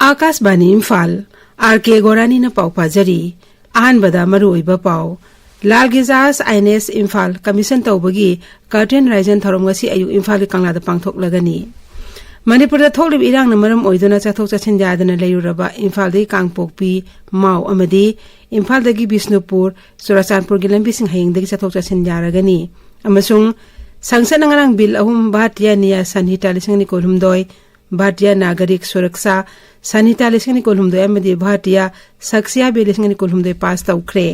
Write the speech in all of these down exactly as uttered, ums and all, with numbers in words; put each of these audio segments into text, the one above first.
ꯑꯥꯀꯥꯁꯕꯥꯅꯤ Imphal, R ꯀꯦ ꯒꯣꯔꯥꯅꯤꯅ ꯄꯥꯎ ꯄꯥꯖꯔꯤ꯫ ꯑꯍꯥꯟꯕꯗ ꯃꯔꯨꯑꯣꯏꯕ ꯄꯥꯎ꯫ ꯂꯥꯜꯒꯤ ꯖꯍꯥꯖ ꯑꯥꯏ ꯑꯦꯟ ꯑꯦꯁ ꯏꯝꯐꯥꯜ ꯀꯃꯤꯁꯟ ꯇꯧꯕꯒꯤ curtain raiser ꯊꯧꯔꯝ ꯉꯁꯤ ꯑꯌꯨꯛ ꯏꯝꯐꯥꯜꯒꯤ ꯀꯪꯂꯥꯗ ꯄꯥꯡꯊꯣꯛꯂꯒꯅꯤ꯫ ꯃꯅꯤꯄꯨꯔꯗ ꯊꯣꯛꯂꯤꯕ ꯏꯔꯥꯡꯅ ꯃꯔꯝ ꯑꯣꯏꯗꯨꯅ ꯆꯠꯊꯣꯛ ꯆꯠꯁꯤꯟ ꯌꯥꯗꯅ ꯂꯩꯔꯨꯔꯕ ꯏꯝꯐꯥꯜꯗꯒꯤ ꯀꯥꯡꯄꯣꯛꯄꯤ, ꯃꯥꯎ ꯑꯃꯗꯤ ꯏꯝꯐꯥꯜꯗꯒꯤ ꯕꯤꯁꯅꯨꯄꯨꯔ, ꯆꯨꯔꯥꯆꯥꯟꯄꯨꯔꯒꯤ ꯂꯝꯕꯤꯁꯤꯡ ꯍꯌꯦꯡꯗꯒꯤ ꯆꯠꯊꯣꯛ ꯆꯠꯁꯤꯟ ꯌꯥꯔꯒꯅꯤ꯫ ꯑꯃꯁꯨꯡ ꯁꯪꯁꯠꯅ ꯉꯔꯥꯡ ꯕꯤꯜ ꯑꯍꯨꯝ, ꯚꯥꯔꯇꯤꯌꯥ ꯅ꯭ꯌꯥꯌ ꯁꯟꯍꯤꯇꯥ ꯂꯤꯁꯤꯡ ꯑꯅꯤ ꯀꯨꯟꯍꯨꯝꯗꯣꯏ, ꯚꯥꯔꯇꯤꯌꯥ ꯅꯥꯒꯔꯤꯛ ꯁꯨꯔꯛꯁꯥ ꯁꯟꯍꯤꯇꯥ ꯂꯤꯁꯤꯡ ꯑꯅꯤ ꯀꯨꯟꯍꯨꯝꯗꯣꯏ ꯑꯃꯗꯤ ꯚꯥꯔꯇꯤꯌꯥ ꯁꯛꯁꯤꯌꯥ ꯕꯤꯜ ꯂꯤꯁꯤꯡ ꯑꯅꯤ ꯀꯨꯟꯍꯨꯝꯗꯣꯏ ꯄꯥꯁ ꯇꯧꯈ꯭ꯔꯦ꯫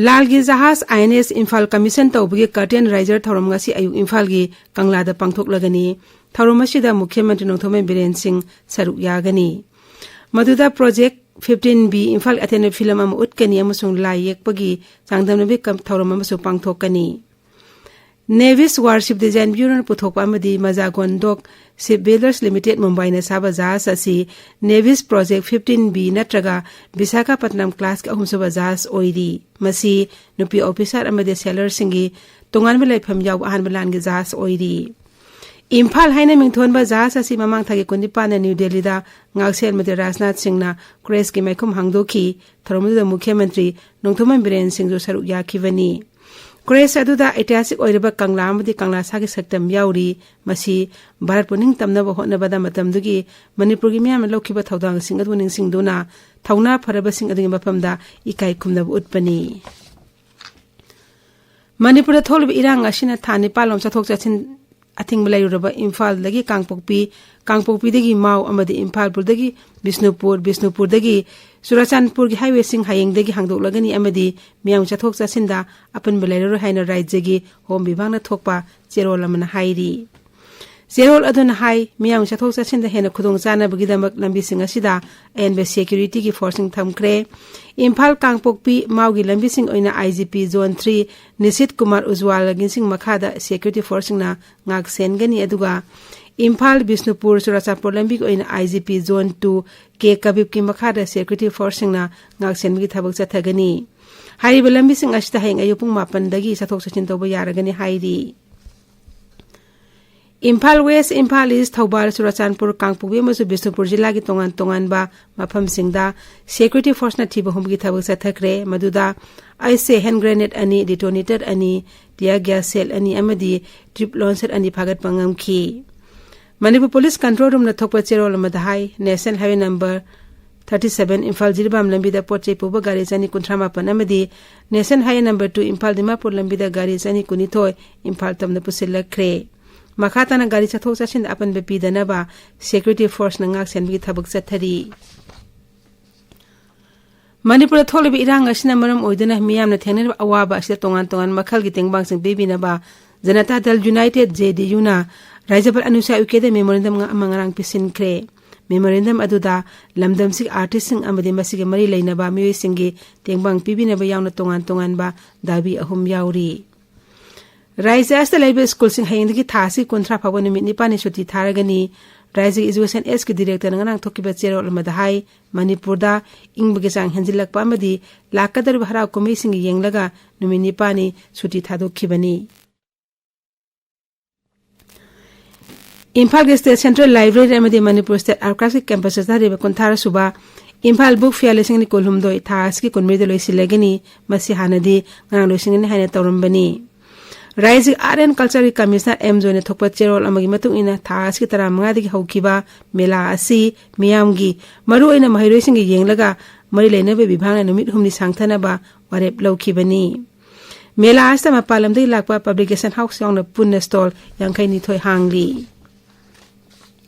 ꯂꯥꯜꯒꯤ ꯖꯍꯥꯖ ꯑꯥꯏ ꯑꯦꯟ ꯑꯦꯁ ꯏꯝꯐꯥꯜ ꯀꯃꯤꯁꯟ ꯇꯧꯕꯒꯤ curtain raiser ꯊꯧꯔꯝ ꯉꯁꯤ ꯑꯌꯨꯛ ꯏꯝꯐꯥꯜꯒꯤ ꯀꯪꯂꯥꯗ ꯄꯥꯡꯊꯣꯛꯂꯒꯅꯤ꯫ ꯊꯧꯔꯝ ꯑꯁꯤꯗ ꯃꯨꯈ꯭ꯌ ꯃꯟꯇ꯭ꯔꯤ ꯅꯣꯡꯊꯣꯝꯕꯝ ꯕꯤꯔꯦꯟ ꯁꯤꯡ ꯁꯔꯨꯛ ꯌꯥꯒꯅꯤ꯫ ꯃꯗꯨꯗ Project fifteen B ꯏꯝꯐꯥꯜ ꯑꯊꯦꯟꯕ ꯐꯤꯂꯝ ꯑꯃ ꯎꯠꯀꯅꯤ ꯑꯃꯁꯨꯡ ꯂꯥꯏ ꯌꯦꯛꯄꯒꯤ ꯆꯥꯡꯗꯝꯅꯕꯒꯤ ꯀꯝ-, ꯊꯧꯔꯝ ꯑꯃꯁꯨ ꯄꯥꯡꯊꯣꯛꯀꯅꯤ꯫ Navy's Warship Design Bureauꯅ ꯄꯨꯊꯣꯛꯄ ꯑꯃꯗꯤ Mazagon Dock Shipbuilders Limited ꯃꯨꯝꯕꯥꯏꯅ ꯁꯥꯕ ꯖꯍꯥꯖ ꯑꯁꯤ Navy's Project fifteen B ꯅꯠꯇ꯭ꯔꯒ ꯕꯤꯁꯥꯈꯥꯄꯠꯅꯝ classꯀꯤ ꯑꯍꯨꯝꯁꯨꯕ ꯖꯍꯥꯖ ꯑꯣꯏꯔꯤ꯫ ꯃꯁꯤ ꯅꯨꯄꯤ officer ꯑꯃꯗꯤ sailorꯁꯤꯡꯒꯤ ꯇꯣꯉꯥꯟꯕ ꯂꯩꯐꯝ ꯌꯥꯎꯕ ꯑꯍꯥꯟꯕ ꯂꯥꯟꯒꯤ ꯖꯍꯥꯖ ꯑꯣꯏꯔꯤ꯫ ꯏꯝꯐꯥꯜ ꯍꯥꯏꯅ ꯃꯤꯡꯊꯣꯟꯕ ꯖꯍꯥꯖ ꯑꯁꯤ ꯃꯃꯥꯡ ꯊꯥꯒꯤ ꯀꯨꯟꯅꯤꯄꯥꯟꯗ ꯅ꯭ꯌꯨ ꯗꯦꯜꯂꯤꯗ ꯉꯥꯛꯁꯦꯜ ꯃꯟꯇ꯭ꯔꯤ ꯔꯥꯖꯅꯥꯊ ꯁꯤꯡꯅ crazeꯀꯤ ꯃꯥꯏꯈꯨꯝ ꯍꯥꯡꯗꯣꯛꯈꯤ꯫ ꯊꯧꯔꯝ ꯑꯗꯨꯗ ꯃꯨꯈ꯭ꯌ ꯃꯟꯇ꯭ꯔꯤ ꯅꯣꯡꯊꯣꯝꯕꯝ ꯕꯤꯔꯦꯟ ꯁꯤꯡꯁꯨ ꯁꯔꯨꯛ ꯌꯥꯈꯤꯕꯅꯤ꯫ Craze ꯑꯗꯨꯗ ꯏꯇꯤꯍꯥꯁꯤꯛ ꯑꯣꯏꯔꯕ ꯀꯪꯂꯥ ꯑꯃꯗꯤ ꯀꯪꯂꯥ ꯁꯥꯒꯤ ꯁꯛꯇꯝ ꯌꯥꯎꯔꯤ꯫ ꯃꯁꯤ ꯚꯥꯔꯠꯄꯨ ꯅꯤꯡꯇꯝꯅꯕ ꯍꯣꯠꯅꯕꯗ ꯃꯇꯝꯗꯨꯒꯤ ꯃꯅꯤꯄꯨꯔꯒꯤ ꯃꯤꯌꯥꯝꯅ ꯂꯧꯈꯤꯕ ꯊꯧꯗꯥꯡꯁꯤꯡ ꯑꯗꯨ ꯅꯤꯡꯁꯤꯡꯗꯨꯅ ꯊꯧꯅꯥ ꯐꯔꯕꯁꯤꯡ ꯑꯗꯨꯒꯤ ꯃꯐꯝꯗ ꯏꯀꯥꯏ ꯈꯨꯝꯅꯕ ꯎꯠꯄꯅꯤ꯫ ꯃꯅꯤꯄꯨꯔꯗ ꯊꯣꯛꯂꯤꯕ ꯏꯔꯥꯡ ꯑꯁꯤꯅ ꯊꯥ ꯅꯤꯄꯥꯟ ꯂꯣꯝ ꯆꯠꯊꯣꯛ ꯆꯠꯁꯤꯟ ꯑꯊꯤꯡꯕ ꯂꯩꯔꯨꯔꯕ ꯏꯝꯐꯥꯜꯗꯒꯤ ꯀꯥꯡꯄꯣꯛꯄꯤ, ꯀꯥꯡꯄꯣꯛꯄꯤꯗꯒꯤ ꯃꯥꯎ ꯑꯃꯗꯤ ꯏꯝꯐꯥꯜ ꯄꯨꯔꯗꯒꯤ ꯕꯤꯁꯅꯨꯄꯨꯔ, ꯕꯤꯁꯅꯨꯄꯨꯔꯗꯒꯤ ꯆꯨꯔꯥꯆꯥꯟꯄꯨꯔꯒꯤ highwayꯁꯤꯡ ꯍꯌꯦꯡꯗꯒꯤ ꯍꯥꯡꯗꯣꯛꯂꯒꯅꯤ ꯑꯃꯗꯤ ꯃꯤꯌꯥꯝ ꯆꯠꯊꯣꯛ ꯆꯠꯁꯤꯟꯗ ꯑꯄꯟꯕ ꯂꯩꯔꯔꯣꯏ ꯍꯥꯏꯅ ꯔꯥꯖ꯭ꯌꯒꯤ ꯍꯣꯝ ꯕꯤꯚꯥꯒꯅ ꯊꯣꯛꯄ ꯆꯦꯔꯣꯜ ꯑꯃꯅ ꯍꯥꯏꯔꯤ꯫ ꯆꯦꯔꯣꯜ ꯑꯗꯨꯅ ꯍꯥꯏ, ꯃꯤꯌꯥꯝ ꯆꯠꯊꯣꯛ ꯆꯠꯁꯤꯟꯗ ꯍꯦꯟꯅ ꯈꯨꯗꯣꯡ ꯆꯥꯅꯕꯒꯤꯗꯃꯛ ꯂꯝꯕꯤꯁꯤꯡ ꯑꯁꯤꯗ ꯑꯍꯦꯟꯕ securityꯒꯤ forceꯁꯤꯡ ꯊꯝꯈ꯭ꯔꯦ꯫ ꯏꯝꯐꯥꯜ ꯀꯥꯡꯄꯣꯛꯄꯤ ꯃꯥꯎꯒꯤ ꯂꯝꯕꯤꯁꯤꯡ ꯑꯣꯏꯅ I G P Zone three ꯅꯤꯁꯤꯠ Kumar ꯎꯖꯋꯥꯜꯒꯤꯁꯤꯡ ꯃꯈꯥꯗ security forceꯁꯤꯡꯅ ꯉꯥꯛ ꯁꯦꯟꯒꯅꯤ꯫ ꯑꯗꯨꯒ ꯏꯝꯐꯥꯜ ꯕꯤꯁꯅꯨꯄꯨꯔ ꯆꯨꯔꯥꯆꯥꯟꯄꯨꯔ ꯂꯝꯕꯤꯒꯤ ꯑꯣꯏꯅ ꯑꯥꯏ ꯖꯤ ꯄꯤ ꯖꯣꯟ ꯇꯨ ꯀꯦ ꯀꯕꯤꯕꯀꯤ ꯃꯈꯥꯗ ꯁꯦꯀ꯭ꯌꯨꯔꯤꯇꯤ ꯐꯣꯔꯁꯁꯤꯡꯅ ꯉꯥꯛꯁꯦꯟꯕꯒꯤ ꯊꯕꯛ ꯆꯠꯊꯒꯅꯤ꯫ ꯍꯥꯏꯔꯤꯕ ꯂꯝꯕꯤꯁꯤꯡ ꯑꯁꯤꯗ ꯍꯌꯦꯡ ꯑꯌꯨꯛ ꯄꯨꯡ ꯃꯥꯄꯟꯗꯒꯤ ꯆꯠꯊꯣꯛ ꯆꯠꯁꯤꯟ ꯇꯧꯕ ꯌꯥꯔꯒꯅꯤ ꯍꯥꯏꯔꯤ꯫ ꯏꯝꯐꯥꯜ ꯋꯦꯁ, ꯏꯝꯐꯥꯜ ꯏꯁ, ꯊꯧꯕꯥꯜ, ꯆꯨꯔꯥꯆꯥꯟꯄꯨꯔ, ꯀꯥꯡꯄꯣꯛꯄꯤ ꯑꯃꯁꯨꯡ ꯕꯤꯁꯅꯨꯄꯨꯔ ꯖꯤꯂꯥꯒꯤ ꯇꯣꯉꯥꯟ ꯇꯣꯉꯥꯟꯕ ꯃꯐꯝꯁꯤꯡꯗ ꯁꯦꯀ꯭ꯌꯨꯔꯤꯇꯤ ꯐꯣꯔꯁꯅ ꯊꯤꯕ ꯍꯨꯝꯕꯒꯤ ꯊꯕꯛ ꯆꯠꯊꯈ꯭ꯔꯦ꯫ ꯃꯗꯨꯗ ꯑꯩꯁꯦ ꯍꯦꯟ ꯒ꯭ꯔꯦꯅꯦꯗ ꯑꯅꯤ, ꯗꯤꯇꯣꯅꯦꯇꯔ ꯑꯅꯤ, ꯇꯤꯌꯥꯔ ꯒ꯭ꯌꯥꯁ ꯁꯦꯜ ꯑꯅꯤ ꯑꯃꯗꯤ ꯇ꯭ꯌꯨꯕ ꯂꯣꯟꯆꯔ ꯑꯅꯤ ꯐꯥꯒꯠꯄ ꯉꯝꯈꯤ꯫ ꯃꯅꯤꯄꯨꯔ ꯄꯨꯂꯤꯁ ꯀꯟꯇ꯭ꯔꯣꯜ ꯔꯨꯝꯅ ꯊꯣꯛꯄ ꯆꯦꯔꯣꯜ ꯑꯃꯗ ꯍꯥꯏ, national highway number thirty seven Imphal Jiribam ꯂꯝꯕꯤꯗ ꯄꯣꯠ ꯆꯩ ꯄꯨꯕ ꯒꯥꯔꯤ ꯆꯅꯤ ꯀꯨꯟꯊ꯭ꯔꯥ ꯃꯥꯄꯟ ꯑꯃꯗꯤ national highway number two Imphal Dimapur ꯂꯝꯕꯤꯗ ꯒꯥꯔꯤ ꯆꯅꯤ ꯀꯨꯟꯅꯤꯊꯣꯏ ꯏꯝꯐꯥꯜ ꯇꯝꯅ ꯄꯨꯁꯤꯜꯂꯛꯈ꯭ꯔꯦ꯫ ꯃꯈꯥ ꯇꯥꯅ ꯒꯥꯔꯤ ꯆꯠꯊꯣꯛ ꯆꯠꯁꯤꯟꯗ ꯑꯄꯟꯕ ꯄꯤꯗꯅꯕ ꯁꯦꯀ꯭ꯌꯨꯔꯤꯇꯤ ꯐꯣꯔꯁꯅ ꯉꯥꯛ ꯁꯦꯟꯕꯒꯤ ꯊꯕꯛ ꯆꯠꯊꯔꯤ꯫ ꯃꯅꯤꯄꯨꯔꯗ ꯊꯣꯛꯂꯤꯕ ꯏꯔꯥꯡ ꯑꯁꯤꯅ ꯃꯔꯝ ꯑꯣꯏꯗꯨꯅ ꯃꯤꯌꯥꯝꯅ ꯊꯦꯡꯅꯔꯤꯕ ꯑꯋꯥꯕ ꯑꯁꯤꯗ ꯇꯣꯉꯥꯟ ꯇꯣꯉꯥꯟꯕ ꯃꯈꯜꯒꯤ ꯇꯦꯡꯕꯥꯡꯁꯤꯡ ꯄꯤꯕꯤꯅꯕ ꯖꯅꯇꯥ ꯗꯜ ꯌꯨꯅꯥꯏꯇꯦꯗ, ꯖꯦ ꯗꯤ ꯌꯨꯅ ꯔꯥꯖ꯭ꯌꯄꯥꯜ ꯑꯅꯨꯁ꯭ꯌꯥ ꯎꯏꯀꯦꯗ ꯃꯦꯃꯣꯔꯦꯟꯗꯝ ꯑꯃ ꯉꯔꯥꯡ ꯄꯤꯁꯤꯟꯈ꯭ꯔꯦ꯫ ꯃꯦꯃꯣꯔꯦꯟꯗꯝ ꯑꯗꯨꯗ ꯂꯝꯗꯝꯁꯤꯒꯤ ꯑꯥꯔꯇꯤꯁꯁꯤꯡ ꯑꯃꯗꯤ ꯃꯁꯤꯒꯤ ꯃꯔꯤ ꯂꯩꯅꯕ ꯃꯤꯑꯣꯏꯁꯤꯡꯒꯤ ꯇꯦꯡꯕꯥꯡ ꯄꯤꯕꯤꯅꯕ ꯌꯥꯎꯅ ꯇꯣꯉꯥꯟ ꯇꯣꯉꯥꯟꯕ ꯗꯥꯕꯤ ꯑꯍꯨꯝ ꯌꯥꯎꯔꯤ꯫ ꯔꯥꯖ꯭ꯌ ꯑꯁꯤꯗ ꯂꯩꯕ ꯁ꯭ꯀꯨꯜꯁꯤꯡ ꯍꯌꯦꯡꯗꯒꯤ ꯊꯥ ꯑꯁꯤ ꯀꯨꯟꯊ꯭ꯔꯥ ꯐꯥꯎꯕ ꯅꯨꯃꯤꯠ ꯅꯤꯄꯥꯜꯅꯤ ꯁꯨꯇꯤ ꯊꯥꯔꯒꯅꯤ꯫ ꯔꯥꯖ꯭ꯌꯒꯤ ꯏꯖꯨꯀꯦꯁꯟ ꯑꯦꯁꯀꯤ ꯗꯤꯔꯦꯛꯇꯔꯅ ꯉꯔꯥꯡ ꯊꯣꯛꯈꯤꯕ ꯆꯦꯔꯣꯜ ꯑꯃꯗ ꯍꯥꯏ, ꯃꯅꯤꯄꯨꯔꯗ ꯏꯪꯕꯒꯤ ꯆꯥꯡ ꯍꯦꯟꯖꯤꯜꯂꯛꯄ ꯑꯃꯗꯤ ꯂꯥꯛꯀꯗꯧꯔꯤꯕ ꯍꯔꯥꯎ ꯀꯨꯝꯍꯩꯁꯤꯡꯒꯤ ꯌꯦꯡꯂꯒ ꯅꯨꯃꯤꯠ ꯅꯤꯄꯥꯜꯅꯤ ꯁꯨꯇꯤ ꯊꯥꯗꯣꯛꯈꯤꯕꯅꯤ꯫ ꯏꯝꯐꯥꯜꯒꯤ ꯁ꯭ꯇꯦꯠ ꯁꯦꯟꯇ꯭ꯔꯦꯜ ꯂꯥꯏꯕ꯭ꯔꯦꯔꯤ ꯑꯃꯗꯤ ꯃꯅꯤꯄꯨꯔ ꯁ꯭ꯇꯦꯠ ꯑꯥꯔꯀꯥꯏꯚꯁꯀꯤ ꯀꯦꯝꯄꯁꯇ ꯆꯠꯊꯔꯤꯕ ꯀꯨꯟꯊ꯭ꯔꯥ ꯁꯨꯕ ꯏꯝꯐꯥꯜ ꯕꯨꯛ ꯐꯤꯌꯔ ꯂꯤꯁꯤꯡ ꯑꯅꯤ ꯀꯨꯟꯍꯨꯝꯗꯣꯏ ꯊꯥ ꯑꯁꯤꯒꯤ ꯀꯨꯟꯃꯔꯤꯗ ꯂꯣꯏꯁꯤꯜꯂꯒꯅꯤ꯫ ꯃꯁꯤ ꯍꯥꯟꯅꯗꯤ ꯉꯔꯥꯡ ꯂꯣꯏꯁꯤꯟꯒꯅꯤ ꯍꯥꯏꯅ ꯇꯧꯔꯝꯕꯅꯤ꯫ ꯔꯥꯏꯖ꯭ꯌꯒꯤ ꯑꯥꯔꯠ ꯑꯦꯟ ꯀꯜꯆꯔꯒꯤ ꯀꯃꯤꯁꯅꯔ ꯑꯦꯝ ꯖꯣꯏꯅ ꯊꯣꯛꯄ ꯆꯦꯔꯣꯜ ꯑꯃꯒꯤ ꯃꯇꯨꯡ ꯏꯟꯅ, ꯊꯥ ꯑꯁꯤꯒꯤ ꯇꯔꯥꯃꯉꯥꯗꯒꯤ ꯍꯧꯈꯤꯕ ꯃꯦꯂꯥ ꯑꯁꯤ ꯃꯤꯌꯥꯝꯒꯤ, ꯃꯔꯨꯑꯣꯏꯅ ꯃꯍꯩꯔꯣꯏꯁꯤꯡꯒꯤ ꯌꯦꯡꯂꯒ ꯃꯔꯤ ꯂꯩꯅꯕ ꯕꯤꯚꯥꯒꯅ ꯅꯨꯃꯤꯠ ꯍꯨꯝꯅꯤ ꯁꯥꯡꯊꯅꯕ ꯋꯥꯔꯦꯞ ꯂꯧꯈꯤꯕꯅꯤ꯫ ꯃꯦꯂꯥ ꯑꯁꯤꯗ ꯃꯄꯥꯟ ꯂꯝꯗꯒꯤ ꯂꯥꯛꯄ ꯄꯕ꯭ꯂꯤꯀꯦꯁꯟ ꯍꯥꯎꯁ ꯌꯥꯎꯅ ꯄꯨꯟꯅ ꯁ꯭ꯇꯣꯜ ꯌꯥꯡꯈꯩ ꯅꯤꯊꯣꯏ ꯍꯥꯡꯂꯤ꯫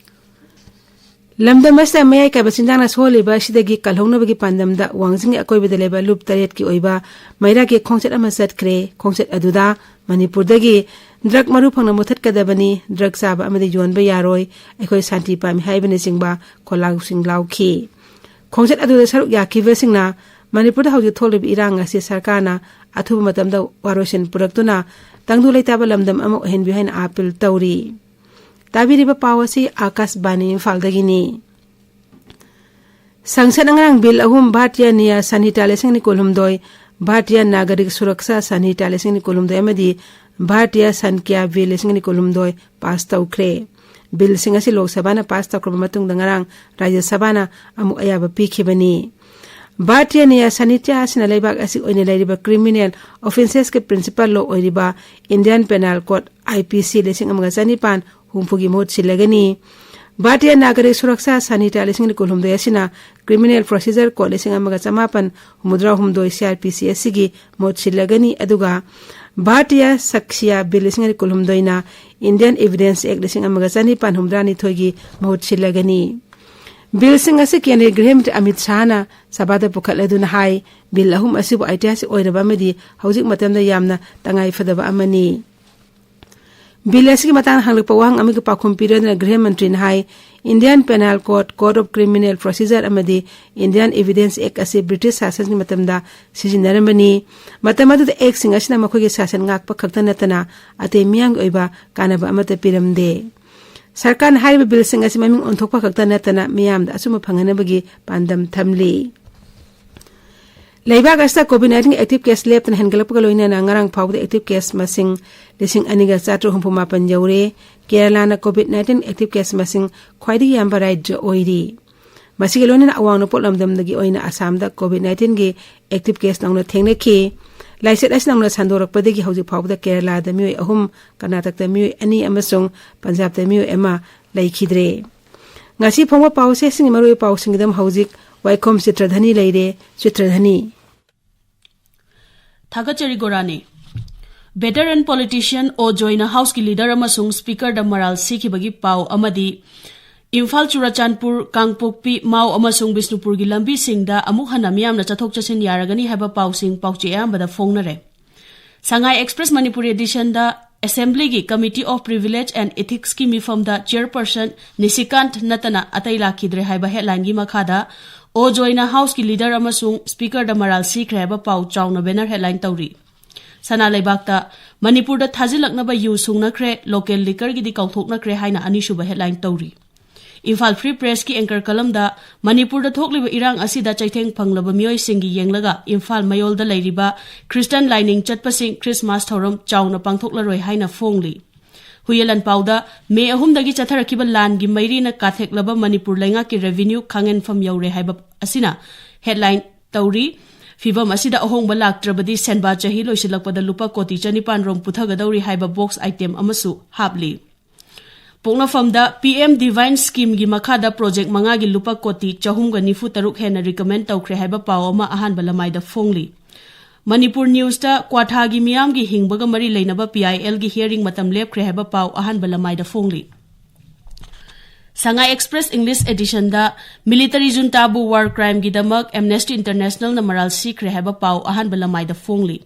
ꯂꯝꯗꯝ ꯑꯁꯤꯗ ꯃꯌꯥꯏ ꯀꯥꯏꯕ ꯆꯤꯟꯖꯥꯛꯅ ꯁꯣꯛꯍꯜꯂꯤꯕ ꯑꯁꯤꯗꯒꯤ ꯀꯜꯍꯧꯅꯕꯒꯤ ꯄꯥꯟꯗꯝꯗ ꯋꯥꯡꯖꯤꯡꯒꯤ ꯑꯀꯣꯏꯕꯗ ꯂꯩꯕ ꯂꯨꯞ ꯇꯔꯦꯠꯀꯤ ꯑꯣꯏꯕ ꯃꯩꯔꯥꯒꯤ ꯈꯣꯡꯆꯠ ꯑꯃ ꯆꯠꯈ꯭ꯔꯦ꯫ ꯈꯣꯡꯆꯠ ꯑꯗꯨꯗ ꯃꯅꯤꯄꯨꯔꯗꯒꯤ ꯗ꯭ꯔꯒ ꯃꯔꯨ ꯐꯪꯅ ꯃꯨꯊꯠꯀꯗꯕꯅꯤ, ꯗ꯭ꯔꯒ ꯆꯥꯕ ꯑꯃꯗꯤ ꯌꯣꯟꯕ ꯌꯥꯔꯣꯏ, ꯑꯩꯈꯣꯏ ꯁꯥꯟꯇꯤ ꯄꯥꯝꯃꯤ ꯍꯥꯏꯕꯅꯆꯤꯡꯕ ꯈꯣꯜꯂꯥꯎꯁꯤꯡ ꯂꯥꯎꯈꯤ꯫ ꯈꯣꯡꯆꯠ ꯑꯗꯨꯗ ꯁꯔꯨꯛ ꯌꯥꯈꯤꯕꯁꯤꯡꯅ ꯃꯅꯤꯄꯨꯔꯗ ꯍꯧꯖꯤꯛ ꯊꯣꯛꯂꯤꯕ ꯏꯔꯥꯡ ꯑꯁꯤ ꯁꯔꯀꯥꯔꯅ ꯑꯊꯨꯕ ꯃꯇꯝꯗ ꯋꯥꯔꯣꯏꯁꯤꯟ ꯄꯨꯔꯛꯇꯨꯅ ꯇꯪꯗꯨ ꯂꯩꯇꯥꯕ ꯂꯝꯗꯝ ꯑꯃ ꯑꯣꯏꯍꯟꯕꯤꯌꯨ ꯍꯥꯏꯅ ꯑꯥꯄꯤꯜ ꯇꯧꯔꯤ꯫ ꯇꯥꯕꯤꯔꯤꯕ ꯄꯥꯎ ꯑꯁꯤ ꯑꯥꯀꯥꯁꯕꯥꯅꯤ ꯏꯝꯐꯥꯜꯗꯒꯤꯅꯤ꯫ ꯁꯪꯁꯠꯅ ꯉꯔꯥꯡ ꯕꯤꯜ ꯑꯍꯨꯝ, ꯚꯥꯔꯇꯤꯌꯥ ꯅ꯭ꯌꯥ ꯁꯟꯍꯤꯇꯥ ꯂꯤꯁꯤꯡ ꯑꯅꯤ ꯀꯨꯟꯍꯨꯝꯗꯣꯏ, ꯚꯥꯔꯇꯤꯌꯥ ꯅꯥꯒꯔꯤꯛ ꯁꯨꯔꯛꯁꯥ ꯁꯟꯍꯤꯇꯥ ꯂꯤꯁꯤꯡ ꯑꯅꯤ ꯀꯨꯟꯍꯨꯝꯗꯣꯏ ꯑꯃꯗꯤ ꯚꯥꯔꯇꯤꯌꯥ ꯁꯟꯀ꯭ꯌꯥ ꯕꯤꯜ ꯂꯤꯁꯤꯡ ꯑꯅꯤ ꯀꯨꯟꯍꯨꯝꯗꯣꯏ ꯄꯥꯁ ꯇꯧꯈ꯭ꯔꯦ꯫ ꯕꯤꯜꯁꯤꯡ ꯑꯁꯤ ꯂꯣꯛ ꯁꯚꯥꯅ ꯄꯥꯁ ꯇꯧꯈ꯭ꯔꯕ ꯃꯇꯨꯡꯗ ꯉꯔꯥꯡ ꯔꯥꯖ꯭ꯌ ꯁꯚꯥꯅ ꯑꯃꯨꯛ ꯑꯌꯥꯕ ꯄꯤꯈꯤꯕꯅꯤ꯫ ꯚꯥꯔꯇꯤꯌꯥ ꯅ꯭ꯌꯥ ꯁꯟꯍꯤꯇꯥ ꯑꯁꯤꯅ ꯂꯩꯕꯥꯛ ꯑꯁꯤꯒꯤ ꯑꯣꯏꯅ ꯂꯩꯔꯤꯕ ꯀ꯭ꯔꯤꯃꯤꯅꯦꯜ ꯑꯣꯐꯦꯟꯁꯦꯁꯀꯤ ꯄ꯭ꯔꯤꯟꯁꯤꯄꯜ ꯂꯣ ꯑꯣꯏꯔꯤꯕ Indian penal code, I P ꯁꯤ, ꯂꯤꯁꯤꯡ ꯑꯃꯒ ꯆꯅꯤꯄꯥꯟ ꯍꯨꯝꯐꯨꯒꯤ ꯃꯍꯨꯠ ꯁꯤꯜꯂꯒꯅꯤ꯫ ꯚꯥꯔꯇꯤꯌꯥ ꯅꯥꯒꯔꯤꯛ ꯁꯨꯔꯛꯁꯥ ꯁꯟꯍꯤꯇꯥ ꯂꯤꯁꯤꯡ ꯑꯅꯤ ꯀꯨꯟꯍꯨꯝꯗꯣꯏ ꯑꯁꯤꯅ ꯀ꯭ꯔꯤꯃꯤꯅꯦꯜ ꯄ꯭ꯔꯣꯁꯤꯖꯔ ꯀꯣꯗ ꯂꯤꯁꯤꯡ ꯑꯃꯒ ꯆꯃꯥꯄꯟ ꯍꯨꯝꯐꯨꯇꯔꯥ ꯍꯨꯝꯗꯣꯏ, ꯁꯤ ꯑꯥꯔ ꯄꯤ ꯁꯤ, ꯑꯁꯤꯒꯤ ꯃꯍꯨꯠ ꯁꯤꯜꯂꯒꯅꯤ, ꯑꯗꯨꯒ ꯚꯥꯔꯇꯤꯌꯥ ꯁꯥꯛꯁꯤꯌꯥ ꯕꯤꯜ ꯂꯤꯁꯤꯡ ꯑꯅꯤ ꯀꯨꯟꯍꯨꯝꯗꯣꯏꯅ ꯏꯟꯗꯤꯌꯟ ꯑꯦꯚꯤꯗꯦꯟꯁ ꯑꯦꯛ ꯂꯤꯁꯤꯡ ꯑꯃꯒ ꯆꯅꯤꯄꯥꯟ ꯍꯨꯝꯐꯨꯇꯔꯥꯅꯤꯊꯣꯏꯒꯤ ꯃꯍꯨꯠ ꯁꯤꯜꯂꯒꯅꯤ꯫ ꯕꯤꯜꯁꯤꯡ ꯑꯁꯤ ꯀꯦꯟꯗ꯭ꯔꯒꯤ ꯒ꯭ꯔꯤꯍ ꯃꯟꯇ꯭ꯔꯤ ꯑꯃꯤꯠ ꯁꯥꯍꯅ ꯁꯚꯥꯗ ꯄꯨꯈꯠꯂꯗꯨꯅ ꯍꯥꯏ, ꯕꯤꯜ ꯑꯍꯨꯝ ꯑꯁꯤꯕꯨ ꯑꯩꯇꯤꯍꯥꯁꯤꯛ ꯑꯣꯏꯔꯕ ꯑꯃꯗꯤ ꯍꯧꯖꯤꯛ ꯃꯇꯝꯗ ꯌꯥꯝꯅ ꯇꯉꯥꯏ ꯐꯗꯕ ꯑꯃꯅꯤ꯫ ꯕꯤꯜ ꯑꯁꯤꯒꯤ ꯃꯇꯥꯡꯗ ꯍꯪꯂꯛꯄ ꯋꯥꯍꯪ ꯑꯃꯒꯤ ꯄꯥꯎꯈꯨꯝ ꯄꯤꯔꯗꯨꯅ ꯒ꯭ꯔꯤꯍ ꯃꯟꯇ꯭ꯔꯤꯅ ꯍꯥꯏ, Indian penal code, code of criminal procedure ꯑꯃꯗꯤ ꯏꯟꯗꯤꯌꯟ ꯑꯦꯚꯤꯗꯦꯟꯁ ꯑꯦꯛ ꯑꯁꯤ ꯕ꯭ꯔꯤꯇꯤꯁ ꯁꯥꯁꯟꯒꯤ ꯃꯇꯝꯗ ꯁꯤꯖꯤꯟꯅꯔꯝꯕꯅꯤ꯫ ꯃꯇꯝ ꯑꯗꯨꯗ ꯑꯦꯛꯁꯤꯡ ꯑꯁꯤꯅ ꯃꯈꯣꯏꯒꯤ ꯁꯥꯁꯟ ꯉꯥꯛꯄ ꯈꯛꯇ ꯅꯠꯇꯅ ꯑꯇꯩ ꯃꯤꯌꯥꯝꯒꯤ ꯑꯣꯏꯕ ꯀꯥꯟꯅꯕ ꯑꯃꯠꯇ ꯄꯤꯔꯝꯗꯦ꯫ ꯁꯔꯀꯥꯔꯅ ꯍꯥꯏꯔꯤꯕ ꯕꯤꯜꯁꯤꯡ ꯑꯁꯤ ꯃꯃꯤꯡ ꯑꯣꯟꯊꯣꯛꯄ ꯈꯛꯇ ꯅꯠꯇꯅ ꯃꯤꯌꯥꯝꯗ ꯑꯆꯨꯝꯕ ꯐꯪꯍꯟꯅꯕꯒꯤ ꯄꯥꯟꯗꯝ ꯊꯝꯂꯤ꯫ ꯂꯩꯕꯥꯛ ꯑꯁꯤꯗ ꯀꯣꯚꯤꯗ ꯅꯥꯏꯟꯇꯤꯟ ꯑꯦꯛꯇꯤꯚ ꯀꯦꯁ ꯂꯦꯞꯇꯅ ꯍꯦꯟꯒꯠꯂꯛꯄꯒ ꯂꯣꯏꯅꯅ ꯉꯔꯥꯡ ꯐꯥꯎꯕꯗ ꯑꯦꯛꯇꯤꯚ ꯀꯦꯁ ꯃꯁꯤꯡ ꯂꯤꯁꯤꯡ ꯑꯅꯤꯒ ꯆꯥꯇ꯭ꯔꯨꯛ ꯍꯨꯝꯐꯨ ꯃꯥꯄꯟ ꯌꯧꯔꯦ꯫ ꯀꯦꯔꯂꯥꯅ ꯀꯣꯚꯤꯗ ꯅꯥꯏꯟꯇꯤꯟ ꯑꯦꯛꯇꯤꯚ ꯀꯦꯁ ꯃꯁꯤꯡ ꯈ꯭ꯋꯥꯏꯗꯒꯤ ꯌꯥꯝꯕ ꯔꯥꯖ꯭ꯌ ꯑꯣꯏꯔꯤ꯫ ꯃꯁꯤꯒ ꯂꯣꯏꯅꯅ ꯑꯋꯥꯡ ꯅꯣꯡꯄꯣꯛ ꯂꯝꯗꯝꯗꯒꯤ ꯑꯣꯏꯅ ꯑꯁꯥꯝꯗ ꯀꯣꯚꯤꯗ ꯅꯥꯏꯟꯇꯤꯟꯒꯤ ꯑꯦꯛꯇꯤꯚ ꯀꯦꯁ ꯅꯧꯅ ꯊꯦꯡꯅꯈꯤ꯫ ꯂꯥꯏꯆꯠ ꯑꯁꯤ ꯅꯧꯅ ꯁꯟꯗꯣꯔꯛꯄꯗꯒꯤ ꯍꯧꯖꯤꯛ ꯐꯥꯎꯕꯗ ꯀꯦꯔꯂꯥꯗ ꯃꯤꯑꯣꯏ ꯑꯍꯨꯝ, ꯀꯔꯅꯥꯇꯀꯗ ꯃꯤꯑꯣꯏ ꯑꯅꯤ ꯑꯃꯁꯨꯡ ꯄꯟꯖꯥꯕꯇ ꯃꯤꯑꯣꯏ ꯑꯃ ꯂꯩꯈꯤꯗ꯭ꯔꯦ꯫ ꯉꯁꯤ ꯐꯣꯡꯕ ꯄꯥꯎꯆꯦꯁꯤꯡꯒꯤ ꯃꯔꯨꯑꯣꯏꯕ ꯄꯥꯎꯁꯤꯡꯒꯤꯗꯃꯛ ꯍꯧꯖꯤꯛ ꯋꯥꯏꯈꯣꯝ ꯆꯤꯇ꯭ꯔꯙꯅꯤ ꯂꯩꯔꯦ꯫ ꯆꯤꯇ꯭ꯔꯙꯅꯤ꯫ ꯊꯥꯒꯠꯆꯔꯤ ꯒꯣꯔꯥꯅꯤ꯫ ꯚꯦꯇꯔꯟ ꯄꯣꯂꯤꯇꯤꯁꯤꯌꯟ ꯑꯣ ꯖꯣꯏꯅ ꯍꯥꯎꯁꯀꯤ ꯂꯤꯗꯔ ꯑꯃꯁꯨꯡ ꯁ꯭ꯄꯤꯀꯔꯗ ꯃꯔꯥꯜ ꯁꯤꯈꯤꯕꯒꯤ ꯄꯥꯎ ꯑꯃꯗꯤ ꯏꯝꯐꯥꯜ, ꯆꯨꯔꯆꯥꯟꯄꯨꯔ, ꯀꯥꯡꯄꯣꯛꯄꯤ, ꯃꯥꯎ ꯑꯃꯁꯨꯡ ꯕꯤꯁꯅꯨꯄꯨꯔꯒꯤ ꯂꯝꯕꯤꯁꯤꯡꯗ ꯑꯃꯨꯛ ꯍꯟꯅ ꯃꯤꯌꯥꯝꯅ ꯆꯠꯊꯣꯛ ꯆꯠꯁꯤꯟ ꯌꯥꯔꯒꯅꯤ ꯍꯥꯏꯕ ꯄꯥꯎꯁꯤꯡ ꯄꯥꯎꯆꯦ ꯑꯌꯥꯝꯕꯗ ꯐꯣꯡꯅꯔꯦ꯫ ꯁꯉꯥꯏ ꯑꯦꯛꯁꯄ꯭ꯔꯦꯁ ꯃꯅꯤꯄꯨꯔ ꯑꯦꯗꯤꯁꯟꯗ ꯑꯦꯁꯦꯝꯕ꯭ꯂꯤꯒꯤ Committee of Privilege and Ethicsꯀꯤ ꯃꯤꯐꯝꯗ ꯆꯤꯌꯔꯄꯔꯁꯟ ꯅꯤꯁꯤꯀꯥꯟꯠ ꯅꯠꯇꯅ ꯑꯇꯩ ꯂꯥꯛꯈꯤꯗ꯭ꯔꯦ ꯍꯥꯏꯕ ꯍꯦꯗꯂꯥꯏꯟꯒꯤ ꯃꯈꯥꯗ ꯑꯣ ꯖꯣꯏꯅ ꯍꯥꯎꯁꯀꯤ ꯂꯤꯗꯔ ꯑꯃꯁꯨꯡ ꯁ꯭ꯄꯤꯀꯔꯗ ꯃꯔꯥꯜ ꯁꯤꯈ꯭ꯔꯦ ꯍꯥꯏꯕ ꯄꯥꯎ ꯆꯥꯎꯅ ꯕꯦꯅꯔ ꯍꯦꯗꯂꯥꯏꯟ ꯇꯧꯔꯤ꯫ ꯁꯅꯥ ꯂꯩꯕꯥꯛꯇ ꯃꯅꯤꯄꯨꯔꯗ ꯊꯥꯖꯤꯜꯂꯛꯅꯕ ꯌꯨ ꯁꯨꯡꯅꯈ꯭ꯔꯦ, ꯂꯣꯀꯦꯜ ꯂꯤꯀꯔꯒꯤꯗꯤ ꯀꯥꯎꯊꯣꯛꯅꯈ꯭ꯔꯦ ꯍꯥꯏꯅ ꯑꯅꯤꯁꯨꯕ ꯍꯦꯗꯂꯥꯏꯟ ꯇꯧꯔꯤ꯫ ꯏꯝꯐꯥꯜ ꯐ꯭ꯔꯤ ꯄ꯭ꯔꯦꯁꯀꯤ ꯑꯦꯡꯀꯔ ꯀꯂꯝꯗ ꯃꯅꯤꯄꯨꯔꯗ ꯊꯣꯛꯂꯤꯕ ꯏꯔꯥꯡ ꯑꯁꯤꯗ ꯆꯩꯊꯦꯡ ꯐꯪꯂꯕ ꯃꯤꯑꯣꯏꯁꯤꯡꯒꯤ ꯌꯦꯡꯂꯒ ꯏꯝꯐꯥꯜ ꯃꯌꯣꯜꯗ ꯂꯩꯔꯤꯕ ꯈ꯭ꯔꯤꯁꯇꯟ ꯂꯥꯏꯅꯤꯡ ꯆꯠꯄꯁꯤꯡ ꯈ꯭ꯔꯤꯁꯃꯥꯁ ꯊꯧꯔꯝ ꯆꯥꯎꯅ ꯄꯥꯡꯊꯣꯛꯂꯔꯣꯏ ꯍꯥꯏꯅ ꯐꯣꯡꯂꯤ꯫ ꯍꯨꯏꯌꯦꯟ ꯂꯥꯟꯄꯥꯎꯗ ꯃꯦ ꯑꯍꯨꯝꯗꯒꯤ ꯆꯠꯊꯔꯛꯈꯤꯕ ꯂꯥꯟꯒꯤ ꯃꯩꯔꯤꯅ ꯀꯥꯊꯦꯛꯂꯕ ꯃꯅꯤꯄꯨꯔ ꯂꯩꯉꯥꯛꯀꯤ ꯔꯦꯚꯤꯅ꯭ꯌꯨ ꯈꯥꯡꯍꯦꯟꯐꯝ ꯌꯧꯔꯦ ꯍꯥꯏꯕ ꯑꯁꯤꯅ ꯍꯦꯗꯂꯥꯏꯟ ꯇꯧꯔꯤ꯫ ꯐꯤꯚꯝ ꯑꯁꯤꯗ ꯑꯍꯣꯡꯕ ꯂꯥꯛꯇ꯭ꯔꯕꯗꯤ ꯁꯦꯟꯕꯥ ꯆꯍꯤ ꯂꯣꯏꯁꯤꯜꯂꯛꯄꯗ ꯂꯨꯄꯥ ꯀꯣꯇꯤ ꯆꯅꯤꯄꯥꯟ ꯔꯣꯝ ꯄꯨꯊꯒꯗꯧꯔꯤ ꯍꯥꯏꯕ ꯕꯣꯛꯁ ꯑꯥꯏꯇꯦꯝ ꯑꯃꯁꯨ ꯍꯥꯞꯂꯤ꯫ ꯄꯣꯛꯅꯐꯝꯗ ꯄꯤ ꯑꯦꯝ ꯗꯤꯚꯥꯏꯟ ꯁ꯭ꯀꯤꯝꯒꯤ ꯃꯈꯥꯗ ꯄ꯭ꯔꯣꯖꯦꯛ ꯃꯉꯥꯒꯤ ꯂꯨꯄꯥ ꯀꯣꯇꯤ ꯆꯍꯨꯝꯒ ꯅꯤꯐꯨ ꯇꯔꯨꯛ ꯍꯦꯟꯅ ꯔꯤꯀꯃꯦꯟ ꯇꯧꯈ꯭ꯔꯦ ꯍꯥꯏꯕ ꯄꯥꯎ ꯑꯃ ꯑꯍꯥꯟꯕ ꯂꯃꯥꯏꯗ ꯐꯣꯡꯂꯤ꯫ ꯃꯅꯤꯄꯨꯔ ꯅ꯭ꯌꯨꯁꯇ ꯀ꯭ꯋꯥꯊꯥꯒꯤ ꯃꯤꯌꯥꯝꯒꯤ ꯍꯤꯡꯕꯒ ꯃꯔꯤ ꯂꯩꯅꯕ ꯄꯤ ꯑꯥꯏ ꯑꯦꯜꯒꯤ ꯍꯤꯌꯔꯤꯡ ꯃꯇꯝ ꯂꯦꯞꯈ꯭ꯔꯦ ꯍꯥꯏꯕ ꯄꯥꯎ ꯑꯍꯥꯟꯕ ꯂꯃꯥꯏꯗ ꯐꯣꯡꯂꯤ꯫ ꯁꯉꯥꯏ ꯑꯦꯛꯁꯄ꯭ꯔꯦꯁ ꯏꯪꯂꯤꯁ ꯑꯦꯗꯤꯁꯟꯗ ꯃꯤꯂꯤꯇꯔꯤ ꯖꯨꯟꯇꯥꯕꯨ ꯋꯥꯔ ꯀ꯭ꯔꯥꯏꯝꯒꯤꯗꯃꯛ ꯑꯦꯝꯅꯦꯁꯇꯤ ꯏꯟꯇꯔꯅꯦꯁꯅꯦꯜꯅ ꯃꯔꯥꯜ ꯁꯤꯈ꯭ꯔꯦ ꯍꯥꯏꯕ ꯄꯥꯎ ꯑꯍꯥꯟꯕ ꯂꯃꯥꯏꯗ ꯐꯣꯡꯂꯤ꯫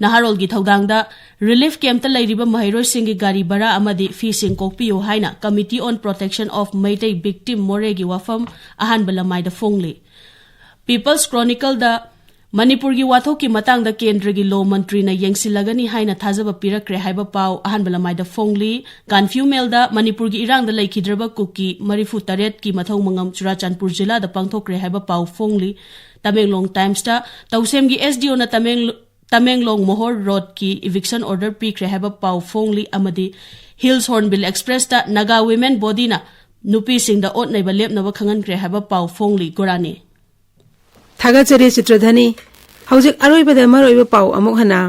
ꯅꯍꯥꯔꯣꯜꯒꯤ ꯊꯧꯗꯥꯡꯗ ꯔꯤꯂꯤꯐ ꯀꯦꯝꯞꯇ ꯂꯩꯔꯤꯕ ꯃꯍꯩꯔꯣꯏꯁꯤꯡꯒꯤ ꯒꯥꯔꯤ ꯚꯔꯥ ꯑꯃꯗꯤ ꯐꯤꯁꯤꯡ ꯀꯣꯛꯄꯤꯌꯨ ꯍꯥꯏꯅ Committee on Protection of Meitei Victim ꯃꯣꯔꯦꯒꯤ ꯋꯥꯐꯝ ꯑꯍꯥꯟꯕ ꯂꯃꯥꯏꯗ ꯐꯣꯡꯂꯤ꯫ ꯄꯤꯄꯜꯁ ꯀ꯭ꯔꯣꯅꯤꯀꯜꯗ ꯃꯅꯤꯄꯨꯔꯒꯤ ꯋꯥꯊꯣꯛꯀꯤ ꯃꯇꯥꯡꯗ ꯀꯦꯟꯗ꯭ꯔꯒꯤ ꯂꯣ ꯃꯟꯇ꯭ꯔꯤꯅ ꯌꯦꯡꯁꯤꯜꯂꯒꯅꯤ ꯍꯥꯏꯅ ꯊꯥꯖꯕ ꯄꯤꯔꯛꯈ꯭ꯔꯦ ꯍꯥꯏꯕ ꯄꯥꯎ ꯑꯍꯥꯟꯕ ꯂꯃꯥꯏꯗ ꯐꯣꯡꯂꯤ꯫ ꯀꯥꯟꯐ꯭ꯌꯨ ꯃꯦꯜꯗ ꯃꯅꯤꯄꯨꯔꯒꯤ ꯏꯔꯥꯡꯗ ꯂꯩꯈꯤꯗ꯭ꯔꯕ ꯀꯨꯀꯤ ꯃꯔꯤꯐꯨ ꯇꯔꯦꯠꯀꯤ ꯃꯊꯧ ꯃꯉꯝ ꯆꯨꯔꯥꯆꯥꯟꯄꯨꯔ ꯖꯤꯂꯥꯗ ꯄꯥꯡꯊꯣꯛꯈ꯭ꯔꯦ ꯍꯥꯏꯕ ꯄꯥꯎ ꯐꯣꯡꯂꯤ꯫ ꯇꯃꯦꯡꯂꯣꯡ ꯇꯥꯏꯝꯁꯇ ꯇꯧꯁꯦꯝꯒꯤ ꯑꯦꯁ ꯗꯤ ꯑꯣꯅ ꯇꯃꯦꯡꯂꯣꯡ ꯃꯣꯍꯣꯔ ꯔꯣꯗꯀꯤ ꯏꯚꯤꯛꯁꯟ ꯑꯣꯔꯗꯔ ꯄꯤꯈ꯭ꯔꯦ ꯍꯥꯏꯕ ꯄꯥꯎ ꯐꯣꯡꯂꯤ ꯑꯃꯗꯤ ꯍꯤꯜꯁ ꯍꯣꯔꯟꯕꯤꯜ ꯑꯦꯛꯁꯄ꯭ꯔꯦꯁꯇ ꯅꯥꯒꯥ ꯋꯤꯃꯦꯟ ꯕꯣꯗꯤꯅ ꯅꯨꯄꯤꯁꯤꯡꯗ ꯑꯣꯠ ꯅꯩꯕ ꯂꯦꯞꯅꯕ ꯈꯪꯍꯟꯈ꯭ꯔꯦ ꯍꯥꯏꯕ ꯄꯥꯎ ꯐꯣꯡꯂꯤ꯫ ꯒꯣꯔꯥꯅꯤ꯫ ꯊꯥꯒꯠꯆꯔꯤ ꯆꯤꯇ꯭ꯔꯙꯅꯤ꯫ ꯍꯧꯖꯤꯛ ꯑꯔꯣꯏꯕꯗ ꯃꯔꯨꯑꯣꯏꯕ ꯄꯥꯎ ꯑꯃꯨꯛ ꯍꯟꯅ꯫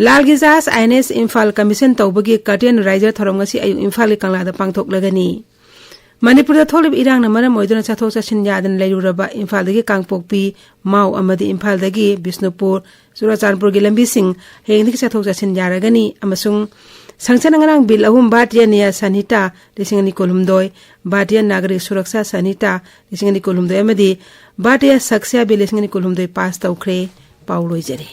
ꯂꯥꯜꯒꯤ ꯖꯍꯥꯖ ꯑꯥꯏ ꯑꯦꯟ ꯑꯦꯁ ꯏꯝꯐꯥꯜ ꯀꯃꯤꯁꯟ ꯇꯧꯕꯒꯤ ꯀꯔꯇꯦꯟ ꯔꯥꯏꯖꯔ ꯊꯧꯔꯝ ꯉꯁꯤ ꯑꯌꯨꯛ ꯏꯝꯐꯥꯜꯒꯤ ꯀꯪꯂꯥꯗ ꯄꯥꯡꯊꯣꯛꯂꯒꯅꯤ꯫ ꯃꯅꯤꯄꯨꯔꯗ ꯊꯣꯛꯂꯤꯕ ꯏꯔꯥꯡꯅ ꯃꯔꯝ ꯑꯣꯏꯗꯨꯅ ꯆꯠꯊꯣꯛ ꯆꯠꯁꯤꯟ ꯌꯥꯗꯅ ꯂꯩꯔꯨꯔꯕ ꯏꯝꯐꯥꯜꯗꯒꯤ ꯀꯥꯡꯄꯣꯛꯄꯤ, ꯃꯥꯎ ꯑꯃꯗꯤ ꯏꯝꯐꯥꯜꯗꯒꯤ ꯕꯤꯁꯅꯨꯄꯨꯔ, ꯆꯨꯔꯥꯆꯥꯟꯄꯨꯔꯒꯤ ꯂꯝꯕꯤꯁꯤꯡ ꯍꯌꯦꯡꯗꯒꯤ ꯆꯠꯊꯣꯛ ꯆꯠꯁꯤꯟ ꯌꯥꯔꯒꯅꯤ ꯑꯃꯁꯨꯡ ꯁꯪꯁꯠꯅ ꯉꯔꯥꯡ ꯕꯤꯜ ꯑꯍꯨꯝ, ꯚꯥꯔꯇꯤꯌ ꯅ꯭ꯌꯥ ꯁꯟꯍꯤꯇꯥ ꯂꯤꯁꯤꯡ ꯑꯅꯤ ꯀꯨꯟꯍꯨꯝꯗꯣꯏ, ꯚꯥꯔꯇꯤꯌ ꯅꯥꯒꯔꯤꯛ ꯁꯨꯔꯛꯁꯥ ꯁꯟꯍꯤꯇꯥ ꯂꯤꯁꯤꯡ ꯑꯅꯤ ꯀꯨꯟꯍꯨꯝꯗꯣꯏ ꯑꯃꯗꯤ ꯚꯥꯔꯇꯤꯌ ꯁꯛꯁ꯭ꯌꯥ ꯕꯤꯜ ꯂꯤꯁꯤꯡ ꯑꯅꯤ ꯀꯨꯟꯍꯨꯝꯗꯣꯏ ꯄꯥꯁ ꯇꯧꯈ꯭ꯔꯦ꯫ ꯄꯥꯎ ꯂꯣꯏꯖꯔꯦ꯫